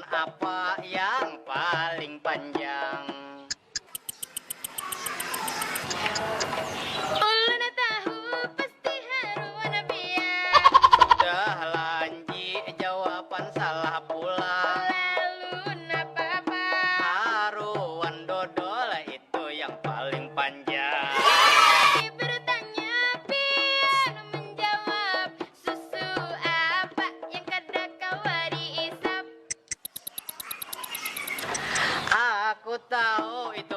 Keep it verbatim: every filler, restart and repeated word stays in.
Apa yang paling panjang? Ulun tahu pasti haruan biar. Sudah lanji jawaban salah pula. Lalu napa-apa. Haruan dodol itu yang paling panjang. Bertanya pian menjawab. Susu apa yang kada kawa diisap? Aku tahu itu